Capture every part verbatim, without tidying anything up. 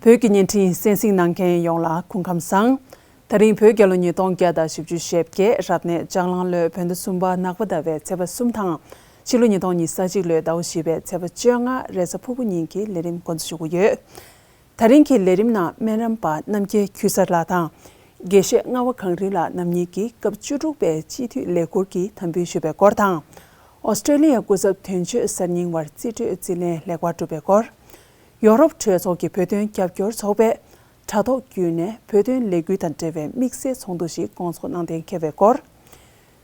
བོད་ཀྱི་བརྙན་འཕྲིན་གསན་གཟིགས་གནང་མཁན་ཡོངས་ལ་སྐུ་ཁམས་བཟང་། ད་རིང་བོད་རྒྱལ་ལོ་ཉིས་སྟོང་བརྒྱ་དང་བཞི་བཅུ་ཞེ་བརྒྱད་རབ་གནས་ལྕགས་གླང་ལོའི་བོད་ཟླ་གསུམ་པ་ནག་པ་ཟླ་བའི་ཚེས་པ་གསུམ་དང་། ཕྱི་ལོ་ཉིས་སྟོང་ཉི་ཤུ་རྩ་གཅིག་ལོའི་ཟླ་བ་བཞི་པའི་ཚེས་པ་བཅོ་ལྔ་རེས་གཟའ་ཕུར་བུ་ཉིན་གྱི་ལས་རིམ་འགོ་འཛུགས་ཞུ་གི་ཡོད། ད་རིང་གི་ལས་རིམ་ནང་སྨན་རམས་པ་རྣམ་རྒྱལ་ཁྱུ་གསར་ལགས་དང་། དགེ་བཤེས་རྔ་བ་གངས་རི་ལགས་རྣམ་གཉིས་ཀྱིས་སྐབས་བཅུ་དྲུག་པའི་སྤྱི་འཐུས་ལས་འཁུར་གྱི་དམ་འབུལ་ཞུས་པའི་སྐོར་དང་། ཨོ་སི་ཀྲེ་ལི་ཡའི་སྐུ་ཚབ་དོན་གཅོད་གསར་རྙིང་བར་རྩིས་སྤྲོད་རྩིས་ལེན་ལེགས་པར་གྲུབ་པའི་སྐོར། ཡོ་རོབ་གྲོས་ཚོགས་ཀྱི་བོད་དོན་རྒྱབ་སྐྱོར་ཚོགས་པས་དྲ་ཐོག་བརྒྱུད་ནས་བོད་དོན་ལས་འགུལ་དང་འབྲེལ་བའི་དམིགས་བསལ་ཚོགས་འདུ་ཞིག་སྐོང་ཚོགས་གནང་གཏན་འཁེལ་བའི་སྐོར།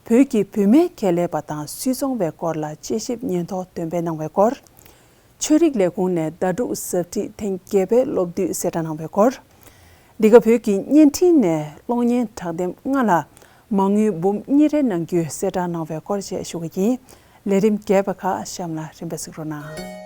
བོད་ཀྱི་བུད་མེད་ཁེ་ལས་པ་དང་སུད་ཚོང་བའི་སྐོར་ལ་དཔྱད་ཞིབ་སྙན་ཐོ་འདོན་སྤེལ་གནང་བའི་སྐོར། ཆོས་རིག་ལས་ཁུངས་ནས་ཟླ་དྲུག་གཟའ་ཁྲིད་ཐེངས་བརྒྱད་པའི་སློབ་དུས་གསལ་བསྒྲགས་གནང་བའི་སྐོར། འདི་ག་བོད་ཀྱི་བརྙན་འཕྲིན་ནས་གློག་བརྙན་དྲང་འདེམས་ལྔ་ལ་མ་དངུལ་འབུམ་གཉིས་རེ་གནང་རྒྱུའི་གསལ་བསྒྲགས་གནང་བའི་སྐོར་བཅས་ཞུ་གི་ཡིན། ལས་རིམ་རྒྱས་པ་ཁག་གཤམ་ལ་རིམ་པས་གཟིགས་རོགས་གནང་།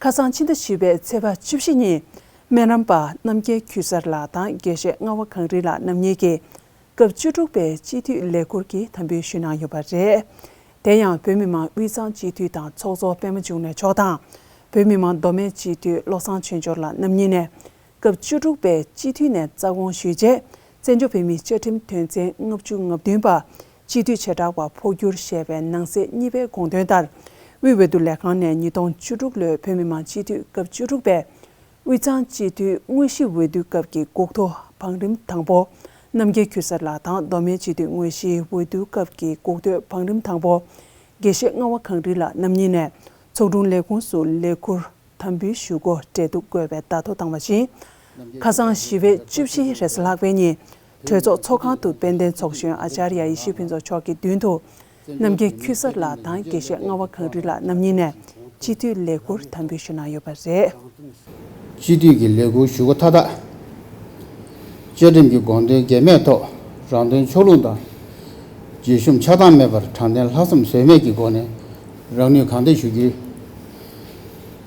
ཁ་སང་ཕྱི་ཟླ་བཞི་པའི་ཚེས་པ་བཅུ་བཞི་ཉིན། སྨན་རམས་པ་རྣམ་རྒྱལ་ཁྱུ་གསར་ལགས་དང་དགེ་བཤེས་རྔ་བ་གངས་རི་ལགས་རྣམ་གཉིས་ཀྱིས། སྐབས་བཅུ་དྲུག་པའི་སྤྱི་འཐུས་ལས་འཁུར་གྱི་དམ་འབུལ་ཞུས་གནང་ཡོད་པ་རེད། དེ་ཡང་བོད་མི་མང་དབུས་གཙང་སྤྱི་འཐུས་དང་ཚོགས་གཙོ་པད་མ་འབྱུང་གནས་མཆོག་དང་། བོད་མི་མང་མདོ་སྨད་སྤྱི་འཐུས་བློ་བཟང་ཆོས་འབྱོར་ལགས་རྣམ་གཉིས་ནས། སྐབས་བཅུ་དྲུག་པའི་སྤྱི་འཐུས་ནས་རྩ་དགོངས་ཞུས་རྗེས། བཙན་བྱོལ་བོད་མིའི་བཅའ་ཁྲིམས་དོན་ཚན་ལྔ་བཅུ་ང་བདུན་པ། སྤྱི་འཐུས་བྱེ་བྲག་པ་འཕོ་འགྱུར་ཞེས་པའི་ནང་གསེས་གཉིས་པའི་དགོངས་དོན་ལྟར། དབུས་འོས་བསྡུ་ལས་ཁང་ནས་ཉིས་སྟོང་བཅུ་དྲུག་ལོའི་བོད་མི་མང་སྤྱི་འཐུས་སྐབས་བཅུ་དྲུག་པའི། དབུས་གཙང་སྤྱི་འཐུས་དངོས་གཞི་འོས་བསྡུ་སྐབས་ཀྱི་འགོག་ཐོ་བང་རིམ་དང་པོ། རྣམ་རྒྱལ་ཁྱུ་གསར་ལགས་དང་མདོ་སྨད་སྤྱི་འཐུས་དངོས་གཞིའི་འོས་བསྡུ་སྐབས་ཀྱི་འགོག་ཐོ་བང་རིམ་དང་པོ། དགེ་བཤེས་རྔ་བ་གངས་རི་ལགས་རྣམ་གཉིས་ནས་ཚོགས་དྲུང་ལས་ཁུངས་སུ་ལས་འཁུར་དམ་འབུལ་ཞུ་སྒོ་འབྲེལ་གཏུག་དགོས་པའི་བརྡ་ཐོ་བཏང་བ་བཞིན། ཁ་སང་བཞི་པའི་བཅུ་བཞི་རེས་གཟའ་ལྷག་པའི་ཉིན། གྲོས་ཚོགས་ཚོགས་ཁང་དུ་དཔལ་ལྡན་ཚོགས་གཞོན་ཨ་ཅཱརྱ་ཡེ་ཤེས་ཕུན་ཚོགས་མཆོག་གི་མདུན་དུ། རྣམ་རྒྱལ་ཁྱུ་གསར་ལགས་དང་དགེ་བཤེས་རྔ་བ་གངས་རི་ལགས་རྣམ་གཉིས་ནས་སྤྱི་འཐུས་ལས་འཁུར་དམ་འབུལ་ཞུས་གནང་ཡོད་པ་རེད། སྤྱི་འཐུས་ཀྱི་ལས་འཁུར་ཞུ་སྒོ་མཐའ་དག་བཅའ་ཁྲིམས་ཀྱི་དགོངས་དོན་འགལ་མེད་ཐོག་རང་དོན་ཕྱོགས་ལྷུང་དང་། བརྗོད་གཤོམ་ཆགས་སྡང་མེད་པར་དྲང་བདེན་ལྷག་བསམ་ཟོལ་མེད་ཀྱི་སྒོ་ནས་རང་ནུས་གང་ཐོན་ཞུ་རྒྱུའི་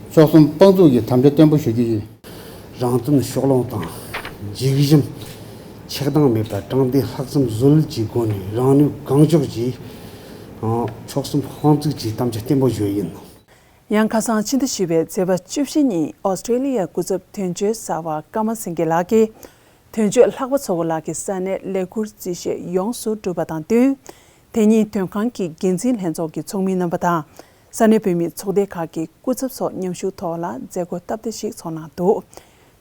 མཆོག་གསུམ་དཔང་བཙུགས་ཀྱི་དམ་བཅའ་བརྟན་པོ་ཞུ་རྒྱུ་ཡིན། རང་དོན་ཕྱོགས་ལྷུང་དང་། འཇིགས་ཞུམ་ཆགས་སྡང་མེད་པར་དྲང་བདེན་ལྷག་བསམ་ཟོལ་གྱི་སྒོ་ནས་རང་ནུས་གང་ལྕོགས་ཀྱིས་མཆོག་གསུམ་དཔང་བཙུགས་ཀྱི་དམ་བཅའ་བརྟན་པོ་ཞུ་ཡི་ཡིན། ཡང་ཁ་སང་ཕྱི་ཟླ་བཞི་པའི་ཚེས་པ་བཅུ་བཞི་ཉིན་ཨོ་སི་ཀྲེ་ལི་ཡའི་སྐུ་ཚབ་དོན་གཅོད་གསར་པ་ཀརྨ་སེང་གེ་ལགས་ཀྱིས། དོན་གཅོད་ལྷག་པ་མཚོ་སྒོ་ལགས་ཀྱི་ས་གནས་ལས་འཁུར་རྩིས་བཞེས་ཡོངས་སུ་གྲུབ་པ་དང་བསྟུན། དེ་ཉིན་དོན་ཁང་གི་འགན་འཛིན་ལྷན་ཚོགས་ཀྱི་ཚོགས་མི་རྣམ་པ་དང་། ས་གནས་བོད་མིའི་ཚོགས་སྡེ་ཁག་གི་སྐུ་ཚབ་སོགས་མཉམ་ཞུགས་ཐོག་ལ་མཛད་སྒོ་སྟབས་བདེ་ཞིག་ཚོགས་གནང་འདུག་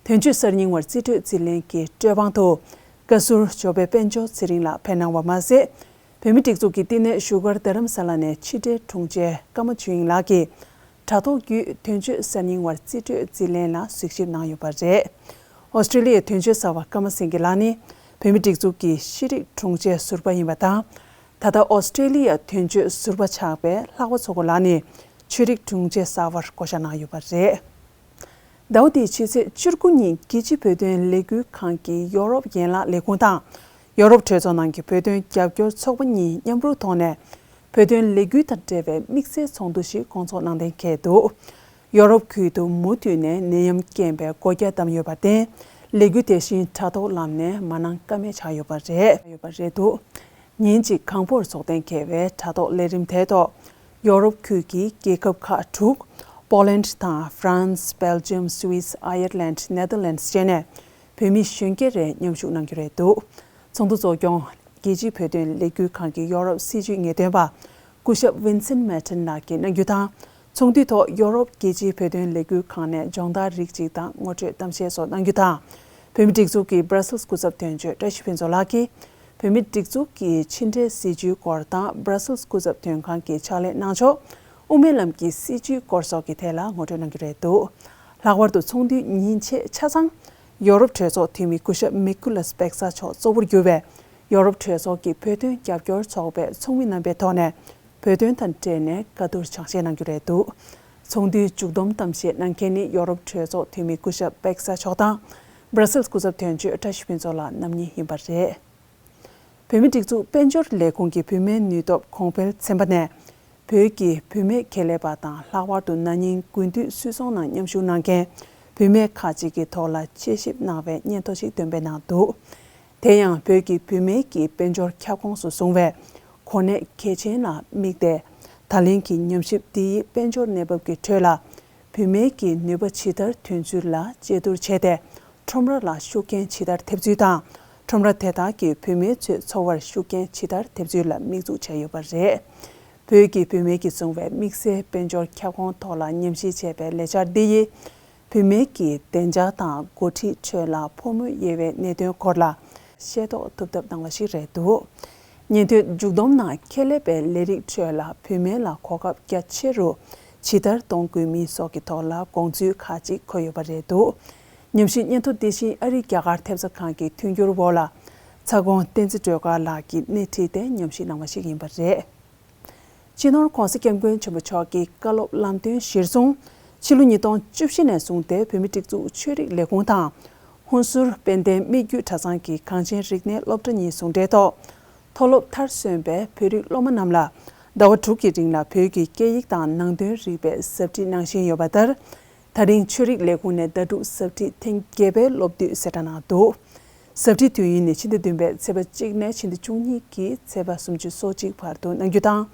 དོན་གཅོད་གསར་རྙིང་བར་རྩིས་སྤྲོད་རྩིས་ལེན་གྱི་སྤྲོད་དཔང་དུ། བཀའ་ཟུར་ཇོ་བོ་དཔལ་འབྱོར་ཚེ་རིང་ལགས་ཕེབས་གནང་བ་མ་ཟད། བོད་མིའི་སྒྲིག་འཛུགས་ཀྱི་བསྟི་གནས་བཞུགས་སྒར་རྡ་རམ་ས་ལ་ནས་ཕྱི་འབྲེལ་དྲུང་ཆེ་ཀརྨ་ཆོས་དབྱིངས་ལགས་ཀྱིས། དྲ་ཐོག་བརྒྱུད་དོན་གཅོད་གསར་རྙིང་བར་རྩིས་སྤྲོད་རྩིས་ལེན་ལ་གཟིགས་ཞིབ་གནང་ཡོད་པ་རེད། ཨོ་སི་ཀྲེ་ལི་ཡའི་དོན་གཅོད་གསར་པ་ཀརྨ་སེང་གེ་ལགས་ནི་བོད་མིའི་སྒྲིག་འཛུགས་ཀྱི་ཤེས་རིག་དྲུང་ཆེ་ཟུར་པ་ཡིན་པ་དང་། ད་ལྟ་ཨོ་སི་ཀྲེ་ལི་ཡའི་དོན་གཅོད་ཟུར་པ་ཆགས་པའི་ལྷག་པ་མཚོ་སྒོ་ལགས་ནི་ཆོས་རིག་དྲུང་ཆེ་གསར་པར་བསྐོ་བཞག་གནང་ཡོད་པ་རེད། ཟླ་བ་འདིའི་ཕྱི་ཚེས་བཅུ་དགུ་ཉིན་རྒྱལ་སྤྱིའི་བོད་དོན་ལས་འགུལ་ཁང་གི་ཡོ་རོབ་ཡན་ལག་ལས་ཁུངས་དང་། ཡོ་རོབ་གྲོས་ཚོགས་ནང་གི་བོད་དོན་རྒྱབ་སྐྱོར་ཚོགས་པ་གཉིས་མཉམ་རུབ་ཐོག་ནས། བོད་དོན་ལས་འགུལ་དང་འབྲེལ་བའི་དམིགས་བསལ་ཚོགས་འདུ་ཞིག་སྐོང་ཚོགས་གནང་གཏན་འཁེལ་འདུག་ཡོ་རོབ་ཁུལ་དུ་མུ་མཐུད་ནས་ནད་ཡམས་རྐྱེན་པས་སྒོ་རྒྱ་བསྡམས་ཡོད་པར་བརྟེན། ལས་འགུལ་དེ་བཞིན་དྲ་ཐོག་ལམ་ནས་མ་གནང་ཀ་མེད་ཆགས་ཡོད་པ་རེད། ཡོད་པ་རེད་འདུག་ཉིན་གཅིག་གང་པོར་ཚོགས་གཏན་འཁེལ་བའི་དྲ་ཐོག་ལས་རིམ་དེའི་ཐོག་ཡོ་རོབ་ཁུལ་གྱི་རྒྱལ་ཁབ་ཁག་དྲུག་པོ་ལན་དང་ཧྥ་རན་སི། སྦེལ་ཇམ། སུད་སི། ཨ་ཡར་ལན། ནེ་དར་ལན། བཅས་ནས་བོད་མི་གཞོན་སྐྱེས་རེ་མཉམ་ཞུགས་གནང་རྒྱུ་རེད་འདུག་ཚོགས་འདུ་གཙོ་སྐྱོང་རྒྱལ་སྤྱིའི་བོད་དོན་ལས་འགུལ་ཁང་གི་ཡོ་རོབ་སྲིད་བྱུས་ངེས་སྟོན་པ། སྐུ་ཞབས་ཝིན་སེན་མེ་ཏན་ལགས་ཀྱིས་གནང་རྒྱུ་དང་། ཚོགས་འདུའི་ཐོག་ཡོ་རོབ་རྒྱལ་སྤྱིའི་བོད་དོན་ལས་འགུལ་ཁང་ནས་སྦྱོང་བརྡར་རིགས་གཅིག་དང་ངོ་སྤྲོད་གཏམ་བཤད་སོགས་གནང་རྒྱུ་དང་། བོད་མིའི་སྒྲིག་འཛུགས་ཀྱི་སྦྲ་སེལ་སྐུ་ཚབ་དོན་གཅོད་བཀྲ་ཤིས་ཕུན་ཚོགས་ལགས་ཀྱིས། བོད་མིའི་སྒྲིག་འཛུགས་ཀྱི་ཕྱི་འབྲེལ་སྲིད་བྱུས་སྐོར་དང་། སྦྲ་སེལ་སྐུ་ཚབ་དོན་ཁང་གི་ཕྱག་ལས་གནང་ཕྱོགས། དབུ་མའི་ལམ་གྱི་སྲིད་བྱུས་སྐོར་སོགས་ཀྱི་ཐད་ལ་ངོ་སྤྲོད་གནང་རྒྱུ་རེད་འདུག་ལྷག་པར་དུ་ཚོགས་འདུའི་ཉིན་ཕྱེད་ཆ་ཚང་། ཡོ་རོབ་གྲོས་ཚོགས་འཐུས་མི་སྐུ་ཞབས་མི་ཀུ་ལས་པེག་ས་མཆོག་གཙོ་བོར་གྱུར་བའི་ཡོ་རོབ་གྲོས་ཚོགས་ཀྱི་བོད་དོན་རྒྱབ་སྐྱོར་ཚོགས་པའི་ཚོགས་མི་རྣམ་པའི་ཐོག་ནས་བོད་དོན་དང་འབྲེལ་ནས་བཀའ་བསྡུར་སྦྱང་བཤད་གནང་རྒྱུ་རེད་འདུག་ཚོགས་འདུའི་མཇུག་བསྡོམས་གཏམ་བཤད་གནང་མཁན་ནི་ཡོ་རོབ་གྲོས་ཚོགས་འཐུས་མི་སྐུ་ཞབས་པེག་ས་མཆོག་དང་། སྦྲ་སེལ་སྐུ་ཚབ་དོན་གཅོད་བཀྲ་ཤིས་ཕུན་ཚོགས་ལགས་རྣམ་གཉིས་ཡིན་པ་རེད། བོད་མིའི་སྒྲིག་འཛུགས་དཔལ་འབྱོར་ལས་ཁུངས་ཀྱི་བུད་མེད་ནུས་སྟོབས་གོང་འཕེལ་ཚན་པ་ནས། བོད་ཀྱི་བུད་མེད་ཁེ་ལས་པ་དང་ལྷག་པར་དུ་ན་ནིང་དགུན་དུས་སུད་ཚོང་ནང་མཉམ་ཞུགས་གནང་མཁན་བུད་མེད་ཁག་ཅིག་གི་ཐོག་ལ་དཔྱད་ཞིབ་གནང་བའི་སྙན་ཐོ་ཞིག་འདོན་སྤེལ་གནང་འདུག་དེ་ཡང་བོད་ཀྱི་བུད་མེད་ཀྱི་དཔལ་འབྱོར་ཁྱབ་ཁོངས་སུ་བཟུང་བའི་གོ་གནས་གལ་ཆེན་ལ་དམིགས་ཏེ། ད་ལན་གྱི་ཉམས་ཞིབ་འདིའི་དཔལ་འབྱོར་གནས་བབ་ཀྱི་ཁྲོད་ལ། བུད་མེད་ཀྱི་ནུས་པ་ཇི་ལྟར་ཐོན་ཚུལ་ལ་དཔྱད་བསྡུར་བྱས་ཏེ། ཁྲོམ་ར་ལ་ཤུགས་རྐྱེན་ཇི་ལྟར་ཐེབས་ཚུལ་དང་། ཁྲོམ་ར་དེ་དག་གིས་བུད་མེད་ཚོའི་འཚོ་བར་ཤུགས་རྐྱེན་ཇི་ལྟར་ཐེབས་ཚུལ་ལ་དམིགས་འཛུགས་བྱས་ཡོད་པ་རེད། བོད་ཀྱི་བུད་མེད་ཀྱིས་བཟུང་བའི་དམིགས་བསལ་དཔལ་འབྱོར་ཁྱབ་ཁོངས་ཐོག་ལ་ཉམས་ཞིབ་བྱས་པའི་ལས་འཆར་འདི་ཡིས། བུད་མེད་ཀྱི་བདེ་འཇགས་དང་འགོ་ཁྲིད་ཁྲོད་ལ་ཕོ་མོ་དབྱེ་བའི་གནད་དོན་སྐོར་ལ་ཤེས་རྟོགས་ཐུབ་ཐབས་གནང་བ་ཞིག་རེད་འདུག་སྙན་ཐོའི་མཇུག་བསྡོམས་ནང་ཁེ་ལས་པའི་ལས་རིགས་ཁྲོད་ལ་བུད་མེད་ལ་གོ་སྐབས་རྒྱ་ཆེ་རུ་ཇི་ལྟར་གཏོང་དགོས་མིན་སོགས་ཀྱི་ཐོག་ལ་དགོངས་ཚུལ་ཁག་ཅིག་འཁོད་ཡོད་པ་རེད་འདུག་ཉམས་ཞིབ་སྙན་ཐོ་འདི་བཞིན་ཨ་རིའི་རྒྱ་གར་ཐེབས་རྩ་ཁང་གི་མཐུན་འགྱུར་འོག་ལ། ཚ་གོང་བསྟན་འཛིན་སྒྲོལ་དཀར་ལགས་ཀྱིས་སྣེ་ཁྲིད་དེ་ཉམས་ཞིབ་གནང་བ་ཞིག་ཡིན་པ་རེད། སྤྱི་ནོར་༧གོང་ས་༧སྐྱབས་མགོན་ཆེན་པོ་མཆོག་གི་བཀའ་སློབ་ལམ་སྟོན་གཞིར་བཟུང་། ཕྱི་ལོ་ཉིས་སྟོང་བཅུ་བཞི་ནས་བཟུང་སྟེ་བོད་མིའི་སྒྲིག་འཛུགས་ཆོས་རིག་ལས་ཁུངས་དང་། ཧུན་སུར་དཔལ་ལྡན་མི་རྒྱུད་གྲྭ་ཚང་གི་གངས་ཅན་རིག་གནས་སློབ་གྲྭ་གཉིས་ཟུང་འབྲེལ་ཐོག་མཐོ་སློབ་མཐར་སོན་པའི་བོད་རིགས་སློབ་མ་རྣམས་ལ་ཟླ་བ་དྲུག་གི་རིང་ལ་བོད་ཀྱི་སྐད་ཡིག་དང་ནང་དོན་རིག་པའི་ཟབ་ཁྲིད་གནང་བཞིན་ཡོད་པ་ལྟར། ད་རིང་ཆོས་རིག་ལས་ཁུངས་ནས་ཟླ་དྲུག་ཟབ་ཁྲིད་ཐེངས་བརྒྱད་པའི་སློབ་དུས་གསལ་བསྒྲགས་གནང་འདུག་ཟབ་ཁྲིད་དུས་ཡུན་ནི་ཕྱི་ཟླ་བདུན་པའི་ཚེས་པ་གཅིག་ནས་ཕྱི་ཟླ་བཅུ་གཉིས་ཀྱི་ཚེས་པ་སུམ་ཅུ་སོ་གཅིག་བར་དུ་གནང་རྒྱུ་དང་།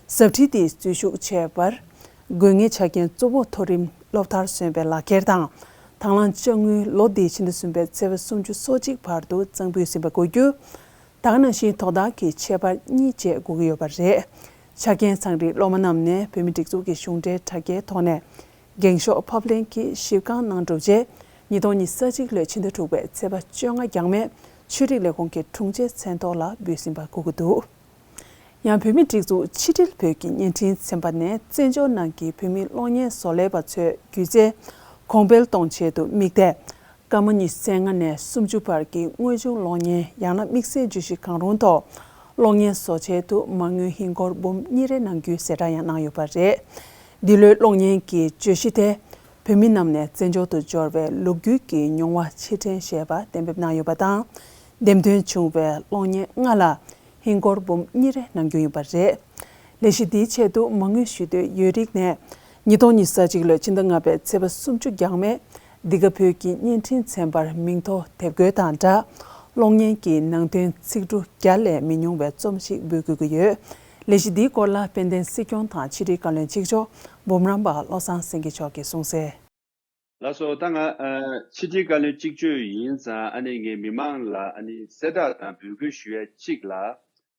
ཟབ་ཁྲིད་དེའི་འཛུལ་ཞུགས་བྱས་པར། དགོས་ངེས་ཆ་རྐྱེན་གཙོ་བོ་མཐོ་རིམ་སློབ་མཐར་སོན་པའི་ལག་འཁྱེར་དང་། དང་བླངས་དཔྱ་དངུལ་ལོ་འདིའི་ཕྱི་ཟླ་གསུམ་པའི་ཚེས་པ་སུམ་ཅུ་སོ་གཅིག་བར་དུ་གཙང་འབུལ་ཟིན་པ་དགོས་རྒྱུ། ད་ག་ནང་བཞིན་དོ་བདག་གི་ཁྱད་པར་གཉིས་བཅས་དགོས་ཀྱི་ཡོད་པ་རེད། ཆ་རྐྱེན་ཚང་རིགས་སློབ་མ་རྣམས་ནས་བོད་མིའི་སྒྲིག་འཛུགས་ཀྱི་གཞུང་འབྲེལ་དྲ་རྒྱའི་ཐོག་ནས། འགེངས་ཤོག་ཕབ་ལེན་གྱིས་ཞིབ་བཀང་གནང་གྲུབ་རྗེས། ཉིས་སྟོང་ཉི་ཤུ་རྩ་གཅིག་ལོའི་ཕྱི་ཟླ་དྲུག་པའི་ཚེས་པ་བཅོ་ལྔ་རྒྱང་མའི་ཆོས་རིག་ལས་ཁུངས་ཀྱི་དྲུང་ཆེའི་མཚན་ཐོག་ལ་འབུལ་ཟིན་པ་དགོས་ཀྱི་འདུག་ཡང་བོད་མིའི་སྒྲིག་འཛུགས་ཕྱི་དྲིལ་བོད་ཀྱི་བརྙན་འཕྲིན་ཚན་པ་ནས་བཙན་བྱོལ་ནང་གི་བོད་མིའི་གློག་བརྙན་བཟོ་ལས་པ་ཚོའི་སྒྱུ་རྩལ་གོང་འཕེལ་གཏོང་ཆེད་དུ་དམིགས་ཏེ། སྐར་མ་ཉི་ཤུ་རྩ་ལྔ་ནས་སུམ་ཅུ་བར་གྱི་དངོས་བྱུང་གློག་བརྙན་ཡང་ན་དམིགས་བསལ་བརྗོད་གཞི་གང་རུང་ཐོག་གློག་བརྙན་བཟོ་ཆེད་དུ་མ་དངུལ་ཧིན་སྒོར་འབུམ་གཉིས་རེ་གནང་རྒྱུའི་གསལ་བསྒྲགས་ཡང་གནང་ཡོད་པ་རེད། འདི་ལོའི་གློག་བརྙན་གྱི་བརྗོད་གཞི་དེ། བོད་མི་རྣམས་ནས་བཙན་བྱོལ་དུ་འབྱོར་བའི་ལོ་རྒྱུས་ཀྱི་མྱོང་བ་ཕྱིར་དྲན་ཞེས་པ་གཏན་འབེབས་གནང་ཡོད་པ་དང་། འདེམས་ཐོན་བྱུང་བའི་གློག་བརྙན་ལྔ་ལ་ཧིན་སྒོར་འབུམ་གཉིས་རེ་གནང་རྒྱུ་ཡིན་པ་རེད། ལས་གཞི་འདིའི་ཆེད་དུ་མ་དངུལ་ཞུ་འདོད་ཡོད་རིགས་ནས། ཉིས་སྟོང་ཉི་ཤུ་རྩ་གཅིག་ལོའི་ཕྱི་ཟླ་ལྔ་པའི་ཚེས་པ་སུམ་ཅུ་རྒྱང་མའི་འདི་ག་བོད་ཀྱི་བརྙན་འཕྲིན་ཚན་པར་མིང་ཐོ་དེབ་འགོད་དང་སྦྲགས། གློག་བརྙན་གྱི་ནང་དོན་ཚིག་འབྲུ་བརྒྱ་ལས་མི་ཉུང་བའི་རྩོམ་ཞིག་འབུལ་དགོས་ཀྱི་ཡོད། ལས་གཞི་འདིའི་སྐོར་ལ་དཔལ་ལྡན་སྲིད་སྐྱོང་དང་ཕྱི་དྲིལ་བཀའ་བློན་གཅིག་ལྕོགས་འབུམ་རམས་པ་བློ་བཟང་སེང་གེ་མཆོག་གིས་གསུངས་གསལ། ལགས་སོ། ད་ང་ཨ་ཕྱི་དྲིལ་བཀའ་བློན་གཅིག་ལྕོགས་ཡིན་ཙང་ཨ་ནི་ངས་མི་མང་ལ་ཨ་ནི་གསལ་བསྒྲགས་དང་འབོད་སྐུལ་ཞུ་ཡ་གཅིག་ལ།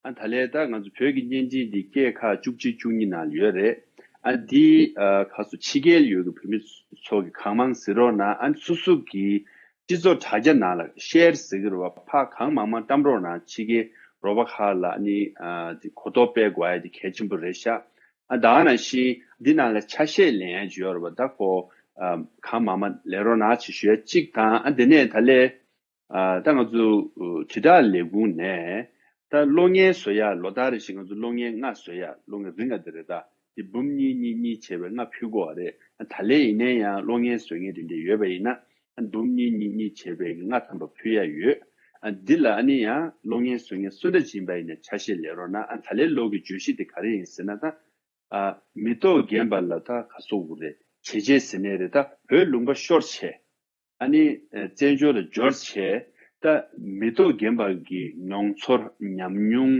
ཨ་ད་ལས་ད་ང་ཚོ་བོད་ཀྱི་བརྙན་འཕྲིན་འདི་སྐད་ཁག་བཅུ་གཅིག་བཅུ་གཉིས་ནང་ཡོད་རེད། ཨ་འདི་ཨ་ཁ་སོ་ཕྱི་རྒྱལ་ཡོད་ཀྱི་བོད་མི་ཚོ་གི་གང་མང་ཟེར་རོགས་གནང་། ཨ་སོ་སོ་གི་སྤྱི་ཚོགས་དྲ་རྒྱ་ནང་ལ་ཤེར་ཟེར་གི་རེད་བ། ཕ་གང་མང་མང་བཀྲམ་རོགས་གནང་། ཕྱི་རྒྱལ་རོགས་པ་ཁག་ལ་ཨ་ནི་ཨ་འདི་གོ་རྟོགས་སྤེལ་དགོས་ཡ་འདི་གལ་ཆེན་པོ་རེད་ཤག་ཨ་ད་ག་ནང་བཞིན་འདི་ནང་ལ་ཆ་ཤས་ལེན་ཡ་ཅིག་ཡོད་རེད་བ། ད་ཁོ་ཨ་གང་མང་མང་ལེན་རོགས་གནང་ཅེས་ཞུ་ཡ་གཅིག་དང་། ཨ་དེ་ནས་ད་ལས་ཨ་ད་ང་ཚོ་དྲིལ་བསྒྲགས་ལས་ཁུངས་ནས་ད་གློག་བརྙན་བཟོ་ཡ་ལོ་ལྟར་རེ་བཞིན་ང་ཚོ་གློག་བརྙན་ལྔ་བཟོ་ཡ། གློག་བརྙན་རིང་ང་དེ་རེད། ད་དེ་འབུམ་གཉིས་གཉིས་གཉིས་བྱས་པའི་ལྔ་ཕུལ་དགོས་པ་རེད། ཨ་ད་ལས་ཡིན་ནའི་ཡང་གློག་བརྙན་བཟོ་མཁན་དེ་འདྲ་ཡོད་པ་ཡིན་ན་ཨ་འབུམ་གཉིས་གཉིས་གཉིས་བྱས་པའི་ལྔ་ཐམ་པ་ཕུལ་ཡ་ཡོད། ཨ་འདི་ལ་ཨ་ནི་ཡང་གློག་བརྙན་བཟོ་མཁན་སུ་འདྲ་ཅིག་ཡིན་པ་ཡིན་ནའི་ཆ་ཤས་ལེན་རོགས་གནང་། ཨ་ད་ལས་ལོ་གི་བརྗོད་གཞི་དེ་ག་རེ་ཡིན་ཟེར་ན། ད་ཨ་མི་ཐོག་རྒན་པ་ལ་ད་ག་སོག་རེད། བྱས་རྗེས་ཟེར་ནའི་རེད། ད་བོད་ལུང་པ་ཤོར་བྱས། ཨ་ནི་ཨ་བཙན་བྱོལ་ལ་འབྱོར་བྱས། ད་མི་ཐོག་རྒན་པ་གི་མྱོང་ཚོར་ཉམས་མྱོང་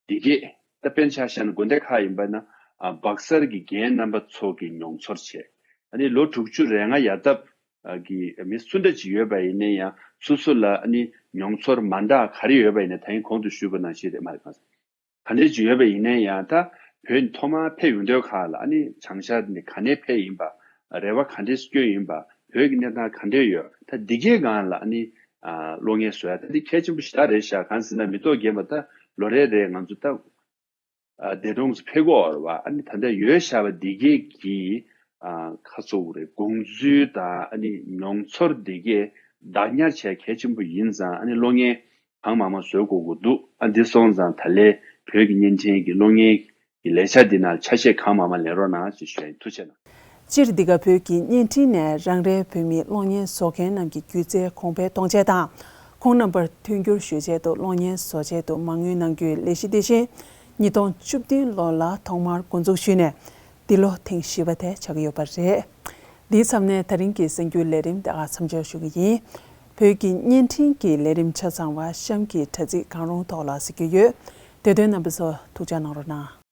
འདི་གས། ད་དཔེར་ན་ཆ་བཞག་ན་དགོན་སྡེ་ཁག་ཡིན་པ་ན་ཨ་སྦག་སར་གྱི་རྒན་རྣམ་པ་ཚོ་གི་མྱོང་ཚོར་བྱས། ཨ་ནི་ལོ་དྲུག་ཅུ་རེ་ལྔ་ཡར་འདབ་ཨ་གི་མི་སུ་འདྲ་ཅིག་ཡོད་པ་ཡིན་ན་ཡང་སོ་སོ་ལ་ཨ་ནི་མྱོང་ཚོར་མ་འདྲ་ག་རེ་ཡོད་པ་ཡིན་ན། ད་ཡིན་གོང་དུ་ཞུས་པ་ནང་བཞིན་རེད་མ་རེད། གང་ག་འདྲས་ཅིག་ཡོད་པ་ཡིན་ན་ཡང་། ད་བོད་ཐོག་མར་ཕེབས་ཡོང་དུས་ཁག་ལ་ཨ་ནི་བྱང་ཤར་ནས་ག་ནས་ཕེབས་ཡིན་པ། རེ་བ་ག་འདྲས་བསྐྱོན་ཡིན་པ། བོད་ཀྱི་གནས་སྟངས་ག་འདྲས་ཡོད། ད་འདི་གའི་སྒང་ལ་ཨ་ནི་ཨ་གློག་བརྙན་བཟོ་ཡ་ད་འདི་གལ་ཆེན་པོ་ཞེ་དྲག་རེད་ཤག་གང་ཟེར་ན་མི་ཐོག་རྒན་པ་ད་ལོ་རེ་རེ་ང་ཚོ་ད་ཨ་འདས་གྲོངས་སུ་ཕེབས་ཀྱི་ཡོད་རེད་བ། ཨ་ནི་ད་ལྟ་ཡོད་བཞག་པ་འདི་གས་ཀྱི་ཨ་ཁ་ཚུགས་རེད། དགོངས་ཚུལ་དང་ཨ་ནི་མྱོང་ཚོར་འདི་གས་བདག་ཉར་བྱས་གལ་ཆེན་པོ་ཡིན་ཙང་། ཨ་ནི་གློག་བརྙན་གང་མང་མང་བཟོ་དགོས་ཀྱི་འདུག་ཨ་འདི་སོང་ཙང་ད་ལས་བོད་ཀྱི་བརྙན་འཕྲིན་གྱི་གློག་བརྙན་གྱི་ལས་འཆར་འདི་ནང་ཆ་ཤས་གང་མང་མང་ལེན་རོགས་གནང་ཞེས་ཞུ་ཡ་ཡིན། ཐུགས་རྗེ་གནང་། སྤྱིར་འདི་ག་བོད་ཀྱི་བརྙན་འཕྲིན་ནས་རང་རེའི་བོད་མི་གློག་བརྙན་བཟོ་མཁན་རྣམས་ཀྱི་སྒྱུ་རྩལ་གོང་འཕེལ་གཏོང་ཆེད་དང་། ཁོང་རྣམ་པར་མཐུན་འགྱུར་ཞུ་ཆེད་དུ་གློག་བརྙན་བཟོ་ཆེད་དུ་མ་དངུལ་གནང་རྒྱུའི་ལས་གཞི་དེ་བཞིན། ཉིས་སྟོང་བཅུ་བདུན་ལོ་ལ་ཐོག་མར་འགོ་འཛུགས་ཞུས་ནས་འདི་ལོ་ཐེངས་བཞི་པ་དེ་ཆགས་ཀྱི་ཡོད་པ་རེད། འདིའི་མཚམས་ནས་ད་རིང་གི་གསར་འགྱུར་ལས་རིམ་དེ་ག་མཚམས་འཇོག་ཞུ་གི་ཡིན། བོད་ཀྱི་བརྙན་འཕྲིན་གྱི་ལས་རིམ་ཆ་ཚང་བ་གཤམ་གྱི་དྲ་ཚིགས་གང་རུང་ཐོག་ལ་གཟིགས་རྒྱུ་ཡོད། དེ་དོན་རྣམ་པ་ཚོ་ཐུགས་ཅག་གནང་རོགས་གནང་།